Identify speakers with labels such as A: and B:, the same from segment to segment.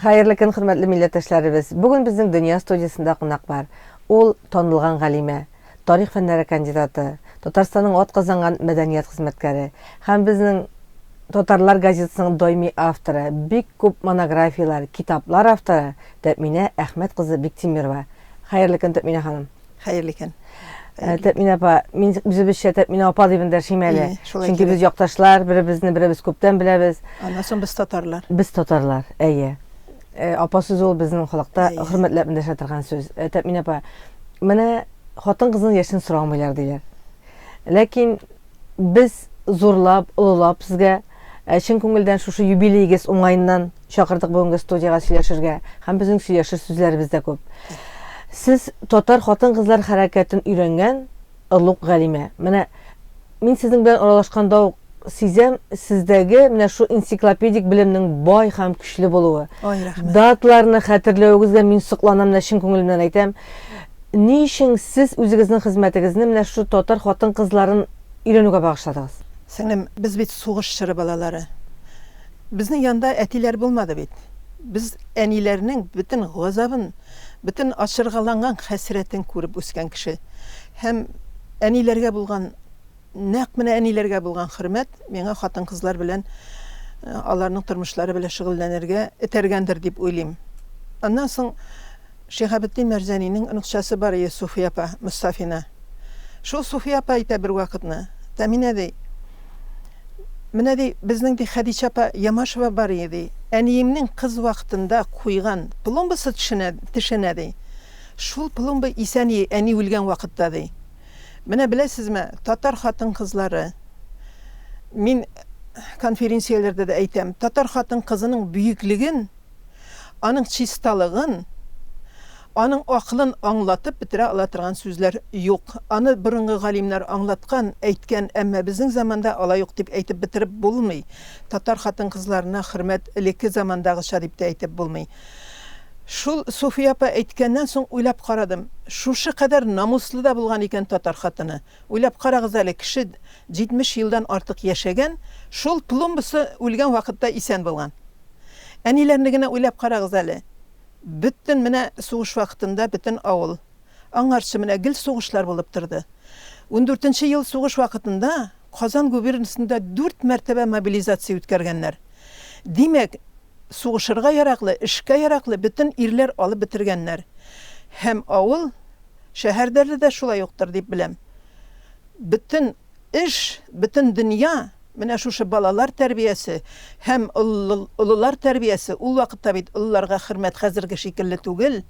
A: Хәерле көн, хөрмәтле милләттәшләребез. Бүген безнең Дөнья студиясендә кунак бар. Ул танылган галимә, тарих фәннәре кандидаты, Татарстанның атказанган мәдәният хезмәткәре һәм безнең Татарлар газетасының даими авторы, бик күп монографияләр, китаплар авторы Тәэминә Әхмәт кызы Биктимирова. Хәерле көн, Тәэминә ханым.
B: Хәерле көн.
A: Э, Тәэминә апа, мин үзебезчә Тәэминә апа дип эндәшим әле. Чөнки без якташлар, беребезне беребез күптән беләбез.
B: Аннан соң без татарлар.
A: Без татарлар, әйе. Э, апа сүзе ул безнең халыкта хөрмәтләп эндәшә торган сүз. Э, Тәэминә апа, менә хатын-кызның яшен сорамыйлар диләр. Ләкин без зурлап, олылап сезгә чын күңелдән шушы юбилеегез уңаеннан чакырдык бүгенге студиягә сөйләшергә һәм безнең сөйләшер сүзләребез дә күп. Сез татар хатын-кызлар хәрәкәтен өйрәнгән олуг галимә. Менә мин сезнең белән аралашканда ук сизәм, сездәге менә шу энциклопедик белемнең бай һәм көчле булуы.
B: Ой, рәхмәт.
A: Даталарны хәтерләвегезгә мин сокланам, менә чын күңелемнән әйтәм. Ни өчен сез үзегезнең хезмәтегезне менә шу татар хатын-кызларын өйрәнүгә багышладыгыз?
B: Сеңлем, без бит сугыш чоры балалары. Безнең янда әтиләр булмады бит. Без әниләрнең бөтен газабын, бөтен ачыргаланган хәсрәтен күреп үскән кеше. Һәм әниләргә булган, нәкъ менә әниләргә булган хөрмәт миңа хатын-кызлар белән аларның тормышлары белән шөгыльләнергә этәргәндер дип уйлыйм. Аннан соң Шиһабетдин Мәрҗанинең оныкчасы бар ие, Суфия апа Мостафина. Шул Суфия апа әйтә бервакытны, Тәминә, ди, менә, ди, безнең, ди, Хәдичә апа Ямашева бар ие, ди, әниемнең кыз вакытында куйган пломбасы төшенә, тешенә, ди. Шул пломба исән ие, әни үлгән вакытта, ди. Менә беләсезме, татар хатын-кызлары, мин конференцияләрдә дә әйтәм, татар хатын-кызының бөеклеген, Аның чисталыгын, аның акылын аңлатып бетерә ала торган сүзләр юк. Аны борынгы галимнәр аңлаткан, әйткән, әмма безнең заманда алай ук дип әйтеп бетереп булмый. Татар хатын-кызларына хөрмәт элекке замандагыча дип тә әйтеп булмый. Шул Суфия апа әйткәннән соң уйлап карадым, шушы кадәр намуслы да булган икән татар хатыны. Уйлап карагыз әле, кеше 70 елдан артык яшәгән, шул пломбасы үлгән вакытта исән булган. Әниләрне генә уйлап карагыз әле. Бөтен менә сугыш вакытында бөтен авыл. Аңарчы менә гел сугышлар булып торды. Ундүртенче ел сугыш вакытында Казан губернасында дүрт мәртәбә мобилизация үткәргәннәр. Димәк, сугышырга яраклы, эшкә яраклы бөтен ирләр алып бетергәннәр. Һәм авыл, шәһәрдә дә шулай уктыр дип беләм. Бөтен Эш, бөтен дөнья, менә шушы балалар тәрбиясе һәм олылар тәрбиясе, ул вакытта бит олыларга хөрмәт хәзерге шикелле түгел,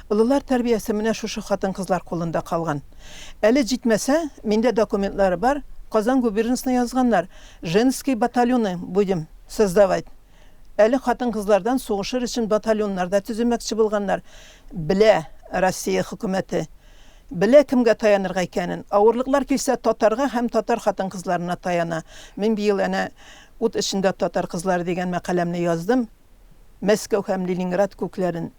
B: олылар тәрбиясе менә шушы хатын-кызлар кулында калган. Әле җитмәсә, миндә документлары бар, Казан губернасына язганнар, женские батальоны будем создавать. Әле хатын-кызлардан сугышыр өчен батальоннар да төземәкче булганнар, белә Россия хөкүмәте. Белә кемгә таянырга икәнен. Авырлыклар килсә, татарга һәм татар хатын-кызларына таяна. Мин быел әнә Ут эчендә татар кызлары дигән мәкаләмне яздым. Мәскәү һәм Ленинград күкләрен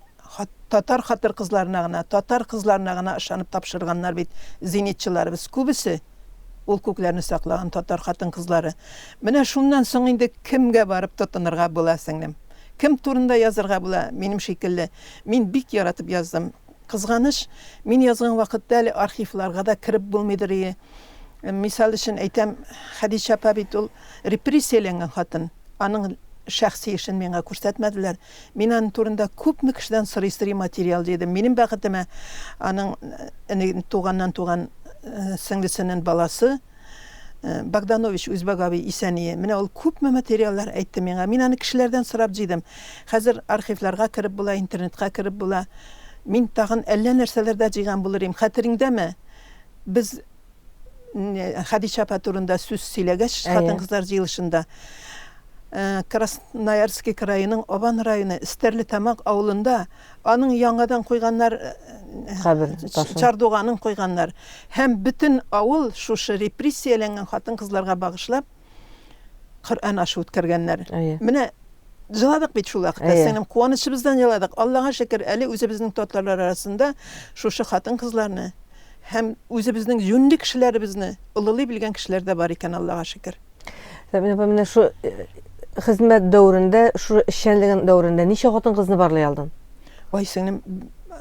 B: татар хатыр-кызларына гына, татар кызларына гына ышанып тапшырганнар бит зенитчыларыбыз. Күбесе ул күкләрне саклаган татар хатын-кызлары. Менә шуннан соң инде кемгә барып тотынырга була, сеңлем? Кем турында язырга була, минем шикелле? Мин бик яратып яздым. Кызганыч, мин язган вакытта әле архивларга да кереп булмыйдыр ие. Мисал өчен әйтәм, Хәдичә апа бит ул репрессияләнгән хатын. Аның шәхси эшен миңа күрсәтмәделәр. Мин аның турында күпме кешедән сорый-сорый материал җыйдым. Минем бәхетемә, аның туганнан туган сеңлесенең баласы, Богданович Үзбәк абый исән ие. Менә ул күпме материаллар әйтте миңа. Мин аны кешеләрдән сорап җыйдым. Хәзер архивларга кереп була, интернетка кереп була. Мин тагын әллә нәрсәләр дә җыйган булыр идем. Хәтереңдәме, без Хәдичә апа турында сүз сөйләгәч, хатын-кызлар җыелышында, Красноярский краеның Абан районы Стәрлетамак авылында Аның яңадан куйганнар
A: кабер ташын.
B: Чардуганын куйганнар. Һәм бөтен авыл шушы репрессияләнгән хатын-кызларга багышлап Коръән ашы үткәргәннәр. Менә җыладык бит шул вакытта, сеңлем, куанычыбыздан җыладык. Аллага шөкер, әле үзебезнең татарлар арасында шушы хатын-кызларны һәм үзебезнең юньле кешеләребезне олылый белгән кешеләр дә бар икән, Аллага шөкер.
A: Сәминә апа, менә шу хезмәт дәверендә, шушы эшчәнлегең дәверендә ничә хатын-кызны барлый алдың?
B: Ой, сеңлем,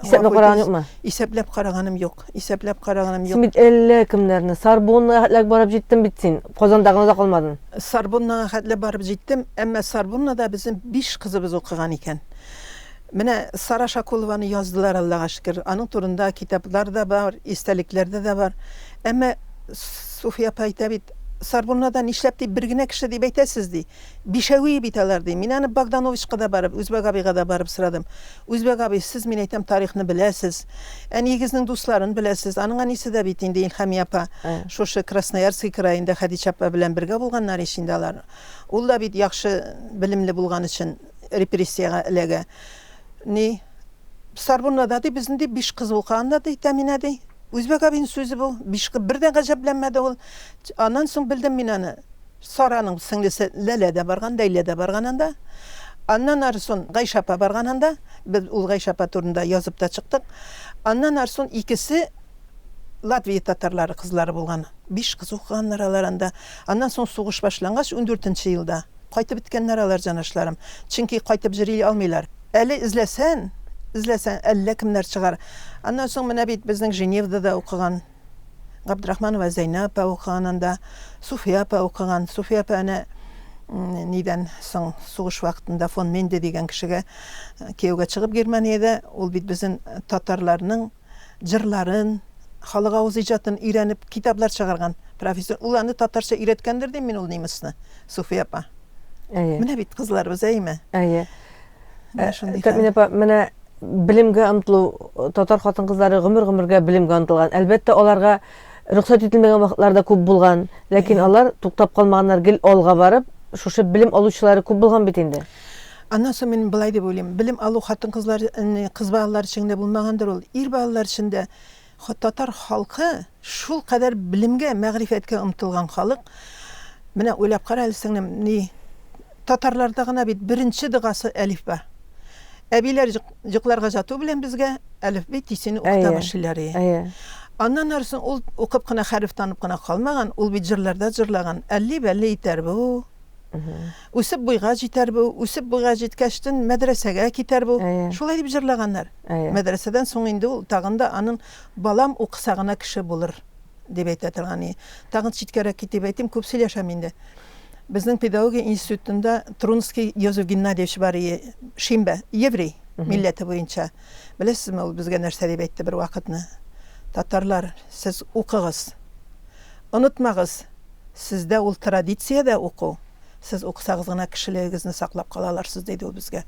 A: Исәпләп караган юкмы?
B: Исәпләп караганым юк. Исәпләп караганым юк.
A: Син бит әллә кемнәрне, Сорбоннага хәтле барып җиттең бит син. Казанда гына да калмадың.
B: Сорбоннага хәтле барып җиттем, әмма Сорбоннада безнең биш кызыбыз укыган икән. Менә Сара Шакулованы яздылар, Аллага шөкер. Аның турында китаплар да бар, истәлекләрдә дә бар. Әмма Суфия апа әйтә бит, Сорбоннада нишләп дип бер генә кеше дип әйтәсез, ди. Бишәүие бит алар, ди. Мин аны Богдановичка да барып, Үзбәк абыйга да барып сорадым. Үзбәк абый, сез, мин әйтәм, тарихны беләсез. Әниегезнең дусларын беләсез. Аның әнисе дә бит инде Илһамия апа. Шушы Красноярский краенда Хәдичә апа белән бергә булганнар ич инде алар. Ул да бит яхшы белемле булган өчен репрессиягә эләгә. Ни, Сорбоннада, ди, безнең, ди, биш кыз укыган да, ди, Тәминә, ди. Үзбәк абыйның сүзе бу. Биш кыз, бер дә гаҗәпләнмәде ул. Аннан соң белдем мин аны. Сараның сеңлесе Ләлә дә барган, Ләйлә дә барган анда. Аннан арысын Гайшә апа барган анда. Без ул Гайшә апа турында язып та чыктык. Аннан арысын икесе Латвия татарлары кызлары булган. Биш кыз укыганнар алар анда. Аннан соң сугыш башлангач, ундүртенче елда, кайтып беткәннәр алар, җанашларым. Чөнки кайтып җөри алмыйлар. Әле эзләсән, эзләсәң, әллә кемнәр чыгар. Аннан соң менә бит безнең Женевада да укыган Габдрахманова Зәйнә апа укыган анда, Суфия апа укыган. Суфия апа әнә нидән соң сугыш вакытында фон Менде дигән кешегә кияүгә чыгып Германиядә, ул бит безнең татарларның җырларын, халык авыз иҗатын өйрәнеп китаплар чыгарган профессор. Ул аны татарча өйрәткәндер дим мин ул немецны, Суфия апа.
A: Әйе.
B: Менә бит кызларыбыз, әйеме?
A: Әйе.
B: Менә шундый хәл.
A: Тәэмин апа, менә белемгә омтылу, татар хатын-кызлары гомер-гомергә белемгә омтылган. Әлбәттә, аларга рөхсәт ителмәгән вакытлар да күп булган, ләкин алар туктап калмаганнар, гел алга барып, шушы белем алучылары күп булган бит инде.
B: Аннан соң мин былай дип уйлыйм, белем алу хатын-кызлар, кыз балалар өчен генә булмагандыр ул, ир балалар өчен дә. Татар халкы шул кадәр белемгә, мәгърифәткә омтылган халык. Менә уйлап кара әле, сеңлем, ни, татарларда гына бит беренче догасы әлифба. Әбиләр йокларга жату белән безгә әлифби тисене укыта башлыйлар.
A: Әйе.
B: Аннан арысын ул укып кына хәреф танып кына калмаган, ул бит җырларда җырлаган. Әлли-бәлли итәр бу. Үсеп буйга җитәр бу, үсеп буйга җиткәчтен мәдрәсәгә китәр бу. Шулай дип җырлаганнар. Мәдрәсәдән соң инде ул тагын да аның балам укыса гына кеше булыр дип әйтә торган. Тагын читкәрәк китеп әйтим, күп сөйләшәм инде. Безнең педагогия институтында Трунский Йозеф Геннадьевич бар ие, шимбә, еврей милләте буенча. Беләсезме, ул безгә нәрсә дип әйтте бер вакытны? Татарлар, сез укыгыз. Онытмагыз, сездә ул традиция дә уку. Сез укысагыз гына кешелегегезне саклап кала аларсыз, диде ул безгә.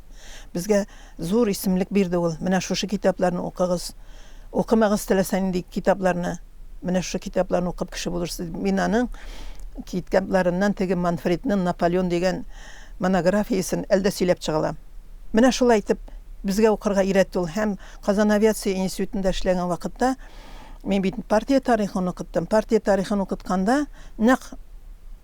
B: Безгә зур исемлек бирде ул. Менә шушы китапларны укыгыз. Укымагыз теләсә нинди китапларны. Менә шушы китапларны укып кеше булырсыз. Мин аның китапларыннан теге Манфредның Наполеон дигән монографиясен әле дә сөйләп чыга алам. Менә шулай итеп безгә укырга өйрәтте ул. Һәм Казан авиация институтында эшләгән вакытта мин бит партия тарихын укыттым. Партия тарихын укытканда нәкъ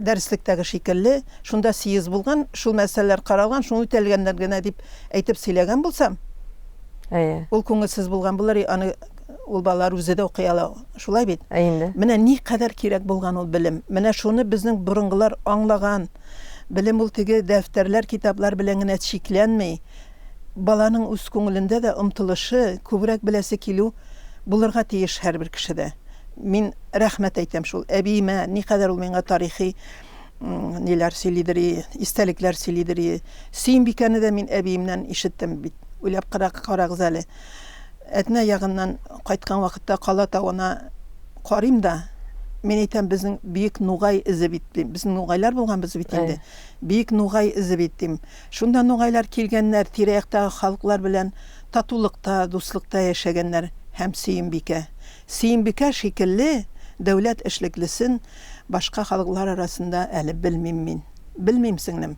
B: дәреслектәге шикелле, шунда съезд булган, шул мәсьәләләр каралган, шуны үтәлгәннәр генә дип әйтеп сөйләгән булсам,
A: Әйе.
B: Ул күңелсез булган булыр, аны ул балалар үзе дә укый ала. Шулай бит?
A: Ә инде.
B: Менә никадәр кирәк булган ул белем. Менә шуны безнең борынгылар аңлаган. Белем ул теге дәфтәрләр, китаплар белән генә чикләнми. Баланың үз күңелендә дә омтылышы, күбрәк беләсе килү булырга тиеш һәрбер кешедә. Мин рәхмәт әйтәм шул әбиемә, никадәр ул миңа тарихи ниләр сөйлидер, истәлекләр сөйлидер. Сөембикәне дә мин әбиемнән ишеттем бит. Уйлап карагыз әле. Әтнә ягыннан кайткан вакытта Кала тавына карыйм да, мин әйтәм, безнең бөек Нугай эзе бит, дим. Безнең нугайлар булганбыз бит инде. Бөек Нугай эзе бит, дим. Шунда нугайлар килгәннәр, тирә-яктагы халыклар белән татулыкта, дуслыкта яшәгәннәр һәм Сөембикә. Сөембикә шикелле дәүләт эшлеклесен башка халыклар арасында әле белмим мин. Белмим, сеңлем.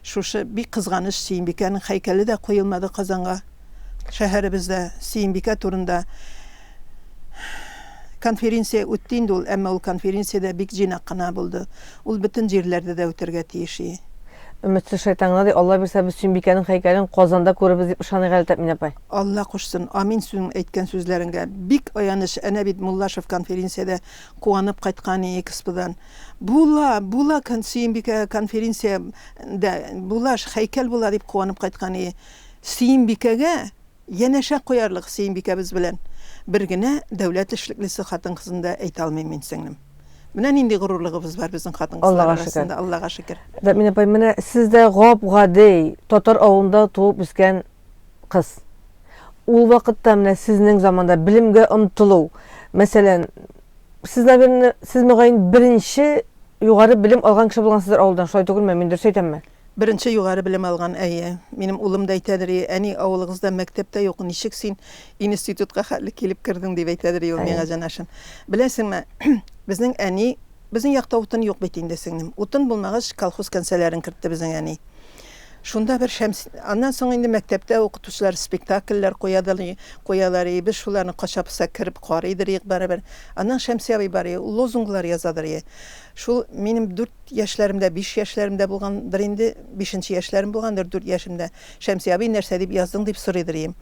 B: Шушы бик кызганыч, Сөембикәнең һәйкәле дә куелмады Казанга. Шәһәребездә Сөембикә турында конференция үтте инде ул, әмма ул конференция дә бик җыйнак кына булды. Ул бөтен җирләрдә дә үтәргә тиеш и.
A: Өметсез шайтан гына ди, Алла бирсә, без Сөембикәнең һәйкәлен Казанда күрербез дип ышаныйк әле, Тәэмин апай.
B: Алла кушсын, амин сүзең әйткән сүзләреңгә. Бик аяныч, әнә бит Муллашев конференциядә куанып кайткан и Эксподан. Була, була Сөембикә конференция дә, була, һәйкәл була дип куанып кайткан и. Сөембикәгә Янәшә куярлык Сөембикәбез белән бер генә дәүләт эшлеклесе хатын-кызын да әйтә алмыйм мин, сеңлем. Менә нинди горурлыгыбыз бар безнең хатын-кызлар
A: Аллага шөкер.
B: арасында, Аллага шөкер.
A: Тәэмин апай, менә сез дә гап-гади татар авылында туып үскән кыз. Ул вакытта менә сезнең заманда белемгә омтылу, мәсәлән, сез, наверное, сез мөгаен беренче югары белем алган кеше булгансыздыр авылдан, шулай түгелме? Мин дөрес әйтәмме?
B: Беренче югары белем алган, әйе. Минем улым да әйтәдер, и, әни, авылыгызда мәктәп тә юк, ничек син институтка хәтле килеп кердең, дип әйтәдер, и, ул миңа, җанашым. Беләсеңме, безнең әни, безнең якта утын юк бит инде, сеңлем. Утын булмагач, колхоз кәнсәләрен кертте безнең әни. Шунда бер Шәмс, аннан соң инде мәктәптә укытучылар спектакльләр куядыр, куялар, и, без шуларны кача-поса кереп карыйдыр идек барыбер. Аннан Шәмси абый бар, и, ул лозунглар язадыр, и. Шул минем дүрт яшьләремдә, биш яшьләремдә булгандыр инде, бишенче яшьләрем булгандыр, дүрт яшемдә. Шәмси абый, нәрсә дип яздың, дип сорыйдыр ием.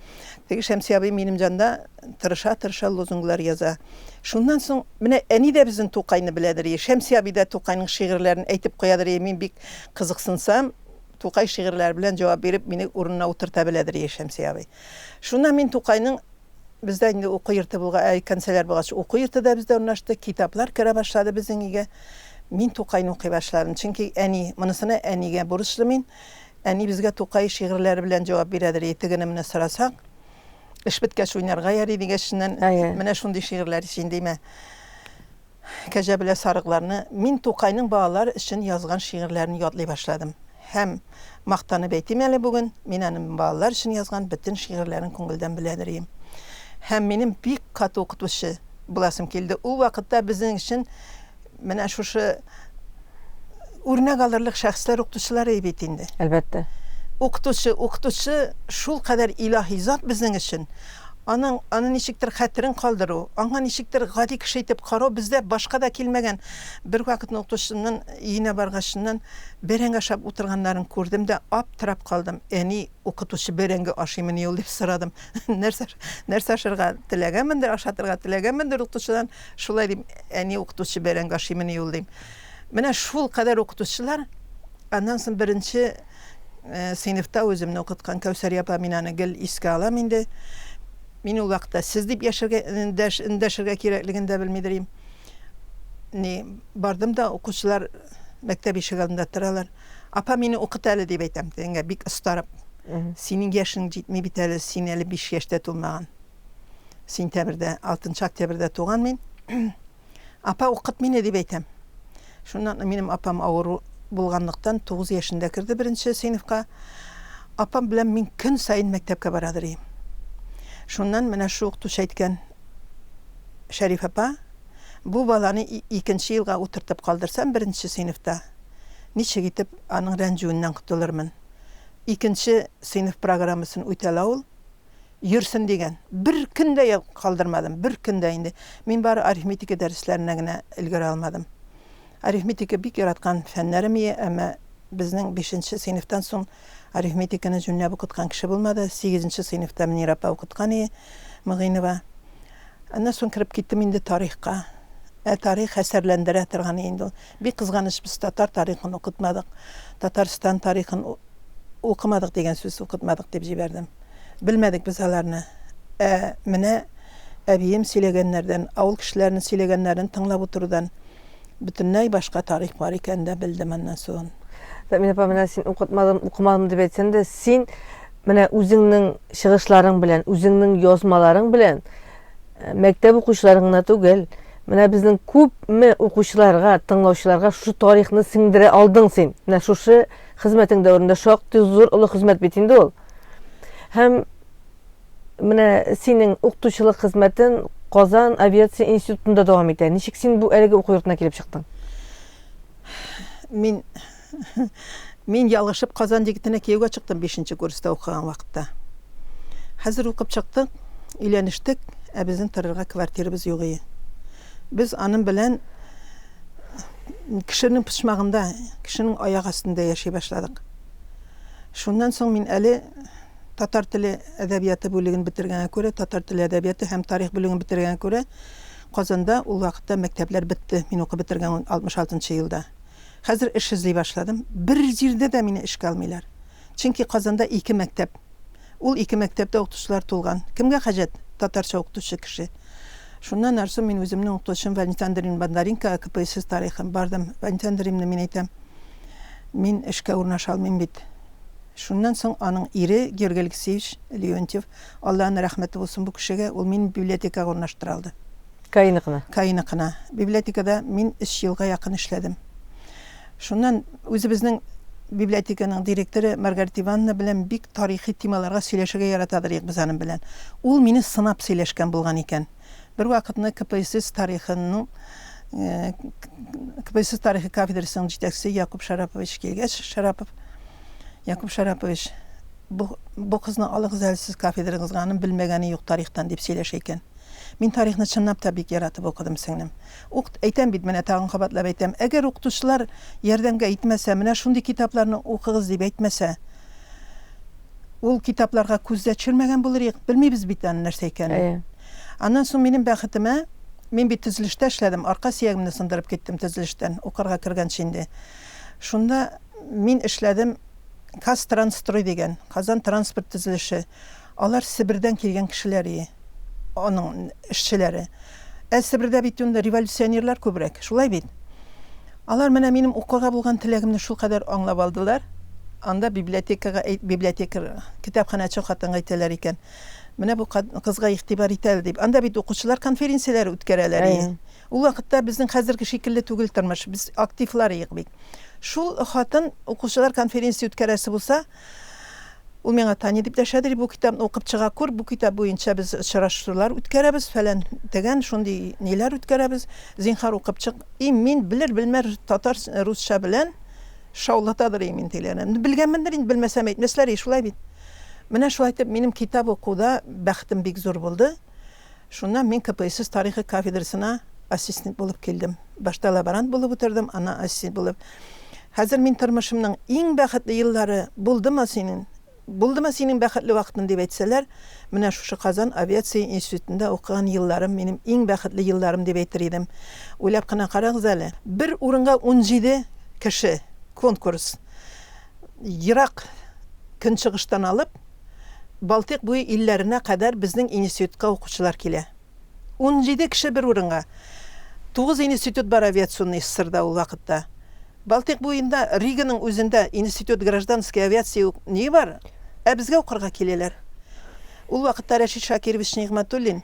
B: Теге Шәмси абый минем җанда тырыша-тырыша лозунглар яза. Шуннан соң, менә әни дә безнең Тукайны беләдер ие, Шәмси абый да Тукайның шигырьләрен әйтеп куядыр ие, мин бик кызыксынсам, Тукай шигырьләре белән җавап биреп, мине урынына утырта беләдер ие Шәмси абый. Шуннан мин Тукайның Бездә инде уку йорты булга, әй, кәнсәләр булгач, уку йорты да бездә урнашты, китаплар керә башлады безнең өйгә. Мин Тукайны укый башладым, чөнки әни, монысына әнигә бурычлы мин. Әни безгә Тукай шигырьләре белән җавап бирәдер, и, тегене-моны сорасак. Эш беткәч уйнарга ярый дигәченнән, менә шундый шигырьләр ич инде, имә. Кәҗә белә сарыкларны. Мин Тукайның балалар өчен язган шигырьләрен ятлый башладым. Һәм, мактанып әйтим әле бүген, мин аның балалар өчен язган бөтен шигырьләрен күңелдән беләдер ием. Һәм минем бик каты укытучы буласым килде. Ул вакытта безнең өчен менә шушы үрнәк алырлык шәхесләр укытучылар иде бит инде.
A: Әлбәттә.
B: Укытучы, укытучы шулкадәр илаһи зат безнең өчен. Аның, аны ничектер хәтерен калдыру, аңа ничектер гади кеше итеп карау бездә башка да килмәгән. Бервакытны укытучымның өенә баргачыннан бәрәңге ашап утырганнарын күрдем дә аптырап калдым. Әни, укытучы бәрәңге ашыймыни ул, дип сорадым. Нәрсә, нәрсә ашарга теләгәнмендер, ашатырга теләгәнмендер укытучыдан. Шулай дим, әни, укытучы бәрәңге ашыймыни ул, дим. Менә шулкадәр укытучылар, аннан соң беренче Сыйныфта үземне укыткан Кәүсәрия апа, мин аны гел искә алам инде. Мин ул вакытта сез дип яшәргә, эндәш, эндәшергә кирәклеген дә белмидер идем. Ни, бардым да, укучылар мәктәп ишегалдында торалар. Апа, мине укыт әле, дип әйтәм, тегеңә бик остарып. Синең яшең җитми бит әле, син әле 5 яшьтә тулмаган. Сентябрьдә, 6 октябрьдә туган мин. Апа, укыт мине, дип әйтәм. Шуннан минем апам авыру булганлыктан 9 яшендә керде беренче сыйныфка. Апам белән мин көн саен мәктәпкә барадыр идем. Шуннан менә шул укытучы әйткән, Шәриф апа, бу баланы икенче елга утыртып калдырсам беренче сыйныфта, ничек итеп аның рәнҗүеннән котылырмын? Икенче сыйныф программасын үтәлә ул. Йөрсен дигән. Бер көн дә калдырмадым, бер көн дә инде. Мин бары арифметика дәресләренә генә өлгерә алмадым. Арифметика бик яраткан фәннәрем ие, әмма безнең бишенче сыйныфтан соң арифметиканы җүнләп укыткан кеше булмады. Сигезенче сыйныфта Мөнир апа укыткан ие, Мөгыйнова. Аннан соң кереп киттем инде тарихка. Ә тарих әсәрләндерә торган инде ул. Бик кызганыч, без татар тарихын укытмадык, Татарстан тарихын укымадык дигән сүз укытмадык дип җибәрдем. Белмәдек без аларны. Ә менә әбием сөйләгәннәрдән, авыл кешеләренең сөйләгәннәрен тыңлап утырудан бөтенләй башка тарих бар икәнен дә белдем аннан соң.
A: Тәэмин апа, менә син укытмадым, укымадым дип әйтсәң дә, син менә үзеңнең чыгышларың белән, үзеңнең язмаларың белән э, мәктәп укучыларын гына түгел, менә безнең күпме укучыларга, тыңлаучыларга шушы тарихны сеңдерә алдың син. Менә шушы хезмәтең дәверендә шактый зур олы хезмәт бит инде ул. Һәм менә синең укытучылык хезмәтен Казан авиация институтында дәвам итә. Ничек син бу әлеге уку йортына килеп чыктың?
B: Мин мин ялгышып Казан егетенә кияүгә чыктым 5 курста укыган вакытта. Хәзер укып чыктык, өйләнештек, ә безнең торырга квартирабыз юк иде. Без аның белән кешенең почмагында, кешенең аяк астында яши башладык. Шуннан соң мин әле татар теле әдәбияты бүлеген бетергәнгә күрә, татар теле әдәбияты һәм тарих бүлеген бетергәнгә күрә, Казанда ул вакытта мәктәпләр бетте, мин укып бетергән 66 нчы елда. Хәзер эш эзли башладым. Бер җирдә дә мине эшкә алмыйлар. Чөнки Казанда ике мәктәп. Ул ике мәктәптә укытучылар тулган. Кемгә хаҗәт татарча укытучы кеше? Шуннан арсы мин үземнең укытучым Валентина Андреевна Бондаренкога КПСС тарихын бардым. Валентина Андреевна, мин әйтәм, мин эшкә урнаша алмыйм бит. Шуннан соң аның ире Георгий Алексеевич Леонтьев, Аллаһының рәхмәте булсын бу кешегә, ул мине библиотекага урнаштыра алды.
A: КАИныкына?
B: КАИныкына. Библиотекада мин өч елга якын эшләдем. Шуннан үзебезнең библиотеканың директоры Маргарита Ивановна белән бик тарихи темаларга сөйләшергә яратадыр идек без аның белән. Ул мине сынап сөйләшкән булган икән. Бервакытны КПСС тарихының КПСС тарихы кафедрасының җитәкчесе Якуб Шарапович килгәч, Шарапов, Якуб Шарапович, бу, бу кызны алыгыз әле сез кафедрагызга, аның белмәгәне юк тарихтан, дип сөйләшә икән. Мин тарихны чынлап та бик яратып укыдым, сеңлем. Ук, әйтәм бит, менә тагын кабатлап әйтәм, әгәр укытучылар ярдәмгә итмәсә, менә шундый китапларны укыгыз дип әйтмәсә, ул китапларга күз дә төшермәгән булыр идек, белмибез бит аның нәрсә икәнен.
A: Әйе.
B: Аннан соң минем бәхетемә, мин бит төзелештә эшләдем, арка сөягемне сындырып киттем төзелештән, укырга кергәнче инде. Шунда мин эшләдем Казтрансстрой дигән, Казан транспорт төзелеше. Алар Себердән килгән кешеләр ие, аның эшчеләре. Ә Себердә бит инде революционерлар күбрәк, шулай бит? Алар менә минем укырга булган теләгемне шулкадәр аңлап алдылар. Анда библиотекага, библиотекарь, китапханәче хатынга әйтәләр икән, менә бу кызга игътибар ит әле дип. Анда бит укучылар конференцияләре үткәрәләр ие. Ул вакытта безнең хәзерге шикелле түгел тормыш, без активлар иек бит. Шул хатын укучылар конференция үткәрәсе булса, Ул миңа Таня дип дәшәдер, бу китапны укып чыга күр, бу китап буенча без очрашулар үткәрәбез, фәлән тегән, шундый ниләр үткәрәбез, зинһар укып чык. И мин белер-белмәр татар русча белән шаулатадыр и мин тегеләрне. Белгәнмендер инде, белмәсәм әйтмәсләр и, шулай бит. Менә шулай итеп минем китап укуда бәхетем бик зур булды. Шуннан мин КПСС тарихы кафедрасына ассистент булып килдем. Башта лаборант булып утырдым, аннан ассистент булып. Хәзер мин тормышымның иң бәхетле еллары булдымы синең, булдымы синең бәхетле вакытың дип әйтсәләр, менә шушы Казан авиация институтында укыган елларым минем иң бәхетле елларым дип әйтер идем. Уйлап кына карагыз әле, бер урынга 17 кеше конкурс. Ерак Көнчыгыштан алып, Балтыйк буе илләренә кадәр безнең институтка укучылар килә. 17 кеше бер урынга. Тугыз институт бар авиационный СССРда ул вакытта. Балтыйк буенда, Риганың үзендә институт гражданской авиации ни бар, ә безгә укырга киләләр. Ул вакытта Рәшит Шакирович Нигъмәтуллин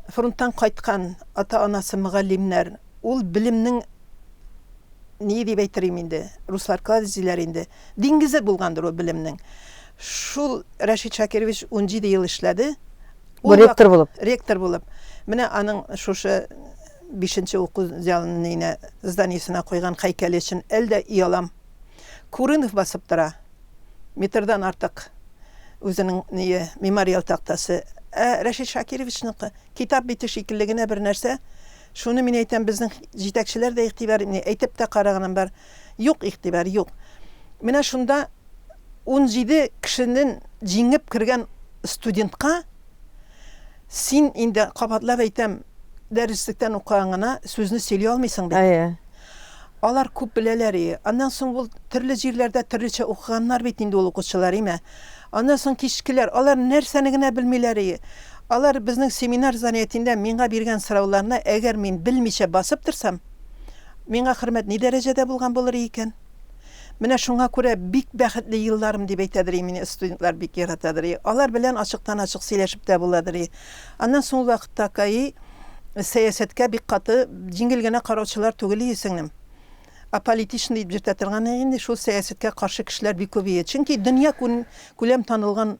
B: фронттан кайткан, ата-анасы мөгаллимнәр, ул белемнең ни дип әйтерим инде, руслар кладезь диләр инде, диңгезе булгандыр ул белемнең. Шул Рәшит Шакирович 17 ел эшләде.
A: Бу ректор булып.
B: Ректор булып. Менә аның шушы бишенче уку залына, зданиесенә куйган һәйкәле өчен әле дә оялам. Курынов басып тора. Метрдан артык үзенең ние, мемориал тактасы. Ә Рәшит Шакировичныкы китап бите шикелле генә бер нәрсә. Шуны мин әйтәм, безнең җитәкчеләр дә игътибар итми. Әйтеп тә караганым бар. Юк игътибар, юк. Менә шунда 17 кешенең җиңеп кергән студентка син инде кабатлап әйтәм, дәреслектән укыган гына сүзне сөйли алмыйсың бит.
A: Әйе.
B: Алар күп беләләр и. Аннан соң ул төрле җирләрдә төрлечә укыганнар бит инде ул укучылар, име. Аннан соң кичкеләр, алар нәрсәне генә белмиләр и. Алар безнең семинар занятиендә миңа биргән сорауларны әгәр мин белмичә басып торсам, миңа хөрмәт ни дәрәҗәдә булган булыр икән? Менә шуңа күрә бик бәхетле елларым дип әйтәдер и мине студентлар бик яратадыр и. Алар белән ачыктан-ачык сөйләшеп тә буладыр и. Аннан соң ул вакытта КАИ сәясәткә бик каты, җиңел генә караучылар түгел ие, сеңлем. Аполитичный дип йөртә торган инде шул сәясәткә каршы кешеләр бик күп ие. Чөнки дөнья күләм танылган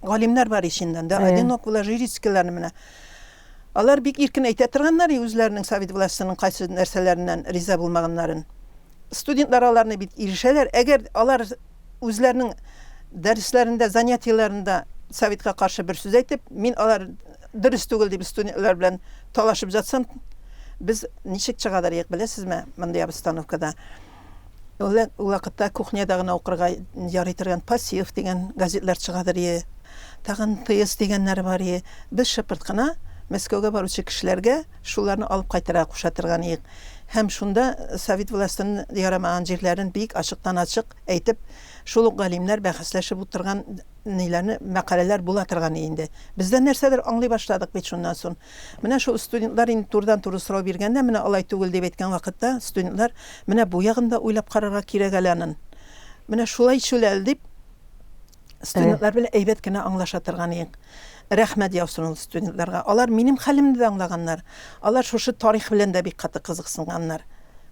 B: галимнәр бар ич инде анда. Одиноковлар, Жирицкийларны менә. Алар бик иркен әйтә торганнар и үзләренең совет властеның кайсы нәрсәләреннән риза булмаганнарын. Студентлар аларны бит ирешәләр. Әгәр алар үзләренең дәресләрендә, занятиеләрендә советка каршы бер сүз әйтеп, мин алар дөрес түгел дип студентлар белән талашып жатсам, без ничек чыгадыр идек, беләсезме, мондый обстановкада. Ул вакытта кухняда гына укырга ярый торган Пассив дигән газетлар чыгадыр ие. Тагын ТС дигәннәре бар ие. Без шыпырт кына Мәскәүгә баручы кешеләргә шуларны алып кайтырга куша торган иек. Һәм шунда совет властен ярамаган җирләрен бик ачыктан-ачык әйтеп, шул ук галимнәр бәхәсләшеп утырган ниләрне, мәкаләләр була торган иде инде. Без дә нәрсәдер аңлый башладык бит шуннан сон. Менә шул студентлар инде турыдан-туры сорау биргәндә, менә алай түгел дип әйткән вакытта, студентлар, менә бу ягын да уйлап карарга кирәк әле анын. Менә шулай шул әле дип, студентлар белән әйбәт кенә аңлаша торган идек. Рәхмәт яусын ул студентларга. Алар минем хәлемне дә аңлаганнар. Алар шушы тарих белән дә бик каты кызыксынганнар.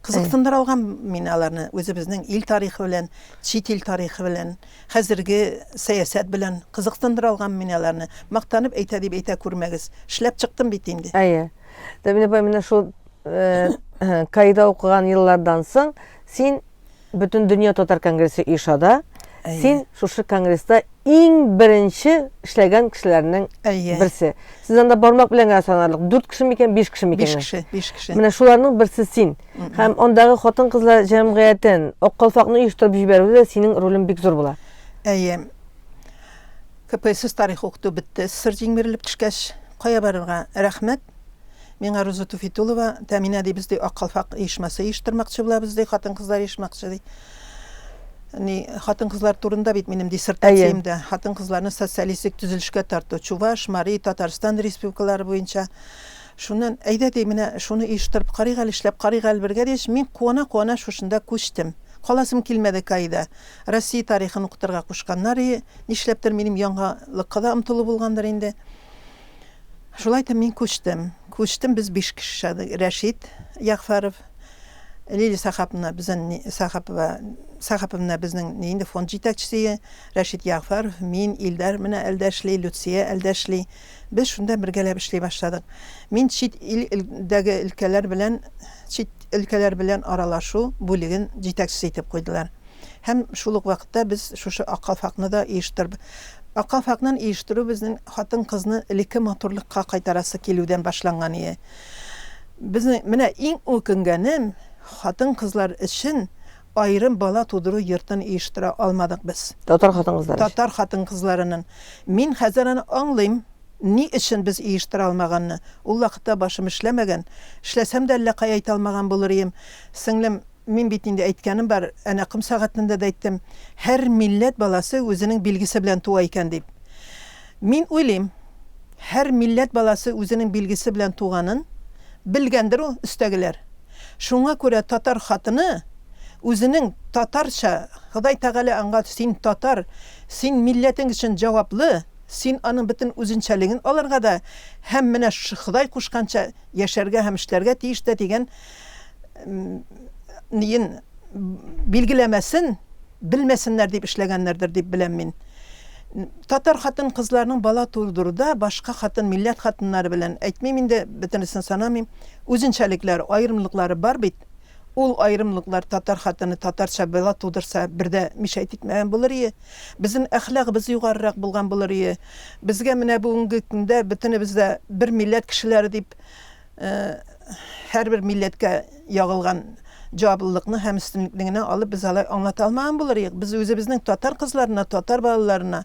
B: Кызыксындыра алган мин аларны үзебезнең ил тарихы белән, чит ил тарихы белән. Хәзерге сәясәт белән кызыксындыра алган мин аларны. Мактанып әйтә дип әйтә күрмәгез. Эшләп чыктым бит инде.
A: Әйе. Тәминә апай, менә шул КАИда укыган еллардан соң син Бөтен дөнья татар конгрессы оеша да, син шушы конгресста иң беренче эшләгән кешеләрнең берсе. Сез анда бармак белән генә санарлык. Дүрт кеше микән, биш кеше микән?
B: Биш кеше, биш кеше.
A: Менә шуларның берсе син. Һәм андагы хатын-кызлар җәмгыятен, Ак калфакны оештырып җибәрүдә дә синең ролең бик зур була.
B: Әйе. КПСС тарихы укыту бетте. СССР җиңмерелеп төшкәч, кая барырга? Рәхмәт. Миңа Роза Туфитулова, Тәминә, ди, без ди Ак калфак оешмасы оештырмакчы булабыз, ди, хатын-кызлар оешмакчы, ди. Ни, хатын-кызлар турында бит минем диссертациямдә. Хатын-кызларны социалистик төзелешкә тарту. Чуваш, Мари, Татарстан республикалары буенча. Шуннан, әйдә, ди, менә шуны оештырып карыйк әле, эшләп карыйк әле бергә, дигәч, мин куана-куана шушында күчтем. Каласым килмәде КАИда. Россия тарихын укытырга кушканнар и, нишләптер минем яңалыкка да омтылу булгандыр инде. Шулай итеп мин күчтем. Күчтем, без биш кеше чыктык. Рәшит Ягъфәров, Лилия Сәхаповна безнең Сәхапова, Сәхаповна безнең ни инде фонд җитәкчесе, Рәшит Ягъфәров, мин, Илдар менә әлдә эшли, Люция әлдә эшли. Без шунда бергәләп эшли башладык. Мин чит илдәге өлкәләр белән чит өлкәләр белән аралашу бүлеген җитәкчесе итеп куйдылар. Һәм шул ук вакытта без шушы Ак калфакны да оештырб. Ак калфакнын оештыру безнең хатын-кызны элекке матурлыкка кайтарасы килүдән башланган ие. Безнең менә иң үкенгәнем, хатын-кызлар өчен аерым бала тудыру йортын оештыра алмадык без.
A: Татар хатын-кызлары
B: өчен. Татар хатын-кызларынын. Мин хәзер аны аңлыйм, ни өчен без оештыра алмаганны. Ул вакытта башым эшләмәгән. Эшләсәм дә әллә кая әйтә алмаган булыр ием. Сеңлем, Мин бит инде әйткәнем бар, әнә ком сәгатендә дә әйттем, һәр милләт баласы үзенең билгесе белән туа икән дип. Мин уйлыйм, һәр милләт баласы үзенең билгесе белән туганын белгәндер ул өстәгеләр. Шуңа күрә татар хатыны үзенең татарча, Ходай Тәгалә аңа син татар, син милләтең өчен җаваплы, син аның бөтен үзенчәлеген алырга да һәм менә Ходай кушканча яшәргә һәм эшләргә тиеш тә дигән ниен билгеләмәсен белмәсеннәр дип эшләгәннәрдер дип беләм мин. Татар хатын-кызларының бала тудыруда башка хатын милләт хатыннары белән әйтмим инде, бөтенесен санамыйм, үзенчәлекләре, аерымлыклары бар бит. Ул аерымлыклар татар хатыны татарча бала тудырса бер дә мишәйт итмәгән булыр ие. Безнең әхлагыбыз югарырак булган булыр ие. Безгә менә бүгенге көндә бөтенебез дә бер милләт кешеләре дип һәрбер милләткә ягылган җаваплылыкны һәм өстенлекне генә алып без алай аңлата алмаган булыр идек. Без үзебезнең татар кызларына, татар балаларына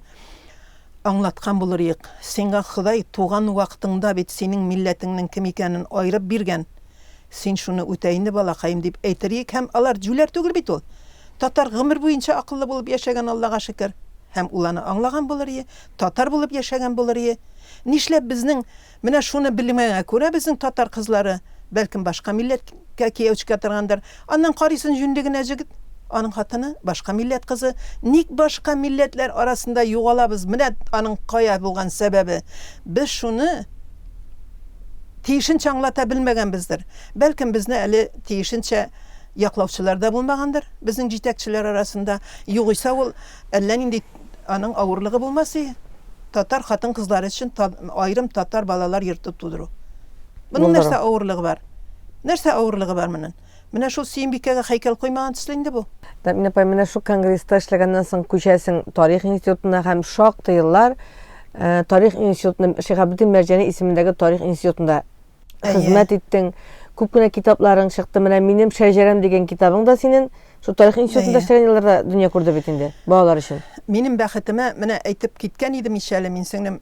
B: аңлаткан булыр идек. Сиңа Ходай туган вакытыңда бит синең милләтеңнең кем икәнен аерып биргән. Син шуны үтә инде, балакаем, дип әйтер идек һәм алар җүләр түгел бит ул. Татар гомер буенча акыллы булып яшәгән, Аллага шөкер. Һәм ул аны аңлаган булыр ие, татар булып яшәгән булыр ие. Нишләп безнең Менә шуны белмәгәнгә күрә безнең татар кызлары, бәлкем, башка милләткә кияү чыга торгандыр. Аннан карыйсын җүнле генә җегет, аның хатыны, башка милләт кызы. Ник башка милләтләр арасында югалабыз? Менә аның кая булган сәбәбе. Без шуны тиешенчә аңлата белмәгәнбездер. Бәлкем, безне әле тиешенчә яклаучылар да булмагандыр безнең җитәкчеләр арасында. Югыйсә ул әллә нинди Аның авырлыгы булмас и. Татар хатын-кызлары өчен аерым татар балалар йорты тудыру. Моның нәрсә авырлыгы бар? Нәрсә авырлыгы бар моның? Менә шул Сөембикәгә һәйкәл куймаган төсле инде бу.
A: Тәминә апай, менә шул конгресста эшләгәннән соң күчәсең тарих институтына һәм шактый еллар э, тарих институтында Шиһабетдин Мәрҗани исемендәге тарих институтында хезмәт иттең. Күп кенә китапларың чыкты. Менә минем шәҗәрәм дигән китабың да синең. Шул тарих институтында эшләгән елларда дөнья күрде бит инде, балалар өчен.
B: Минем бәхетемә, менә әйтеп киткән идем ич әле мин, сеңлем,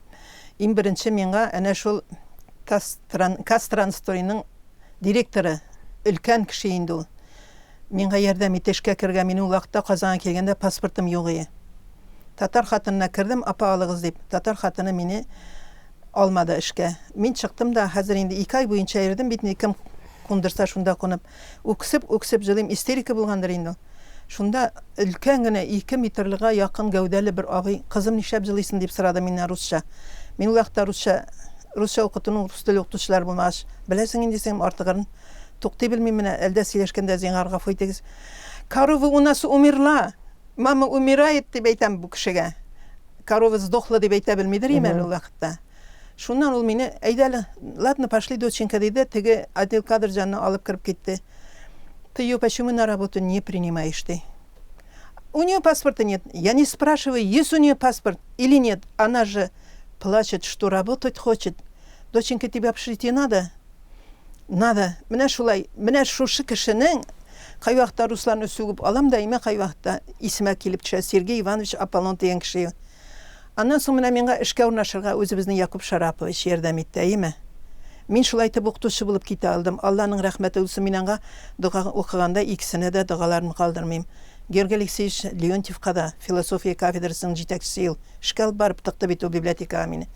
B: иң беренче миңа әнә шул Кастранстойның директоры, өлкән кеше инде ул, миңа ярдәм итте эшкә керергә. Мин ул вакытта Казанга килгәндә паспортым юк иде. Татар хатынына кердем, апа алыгыз дип. Татар хатыны мине алмады эшкә. Мин чыктым да, хәзер инде ике ай буенча йөрдем бит, кем кундырса шунда кунып. Үксеп, үксеп җылыйм, истерика булгандыр инде ул. Шунда өлкән генә, ике метрлыга якын гәүдәле бер абый, кызым, нишләп җылыйсың, дип сорады миннән русча. Мин ул вакытта русча, русча укытуның рус теле укытучылары булмагач, беләсең инде син, артыгын туктый белмим менә, әлдә сөйләшкәндә зинһар гафу итегез. Корова у нас умерла, мама умирает, дип әйтәм бу кешегә. Корова сдохла дип әйтә белмидер идем әле ул вакытта. Шуннан ул мине, әйдә әле, ладно, пошли, доченька, диде, теге отдел кадр җанына алып кереп китте. Ты ее почему на работу не принимаешь, ди. У нее паспорта нет. Я не спрашиваю, есть у нее паспорт или нет. Она же плачет, что работать хочет. Доченька, тебе общежитие надо? Надо. Менә шулай, менә шушы кешенең кайвакытта русларны сүгеп алам да, имә кайвакытта исемә килеп төшә Сергей Иванович Аполлон дигән кеше. Аннан соң менә миңа эшкә урнашырга үзебезнең Якуб Шарапович ярдәм итте, әйеме? Мин шулай итеп укытучы булып китә алдым. Алланың рәхмәте булсын, мин аңа дога укыганда икесенә дә догаларымны калдырмыйм. Георгий Алексеевич Леонтьевка да, философия кафедрасының җитәкчесе ул, эшкә алып барып тыкты бит ул библиотекага мине.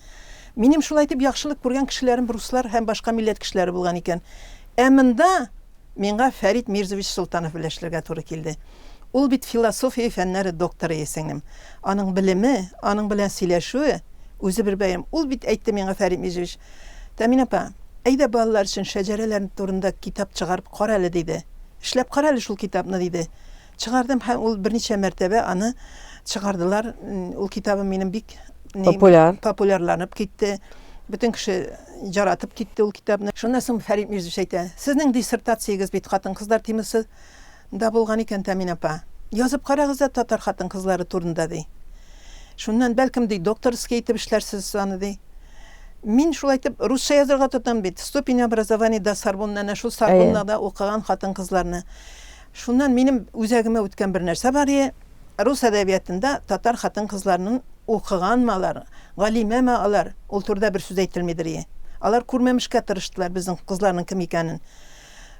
B: Минем шулай итеп яхшылык күргән кешеләрем руслар һәм башка милләт кешеләре булган икән. Ә монда Миңа Фәрит Мирзович Солтанов белән эшләргә туры килде. Ул бит философия фәннәре докторы, сеңлем. Аның белеме, аның белән сөйләшүе, үзе бер бәйрәм. Ул бит әйтте миңа Фәрит Мирзович, Тәмин апа, әйдә балалар өчен шәҗәрәләр турында китап чыгарып кара әле, диде. Эшләп кара әле шул китапны, диде. Чыгардым һәм ул берничә мәртәбә аны чыгардылар. Ул китабым минем бик
A: популяр.
B: Популярланып китте. Бөтен кеше яратып китте ул китапны. Шуннан соң Фәрит Мирзович әйтә, сезнең диссертациягез бит хатын-кызлар темасы да булган икән, Тәмин апа. Язып карагыз да татар хатын-кызлары турында, ди. Шуннан, бәлкем, ди, докторский итеп эшләрсез аны, ди. Мин шулай итеп русча язарга тотынам бит. Ступень образования до Сорбонны, әнә шул Сорбоннада укыган хатын-кызларны. Шуннан минем үзәгемә үткән бер нәрсә бар ие, рус әдәбиятында татар хатын-кызларының укыганмы алар, галимәме алар, ул турыда бер сүз әйтелмидер ие. Алар күрмәмешкә тырыштылар безнең кызларның кем икәнен.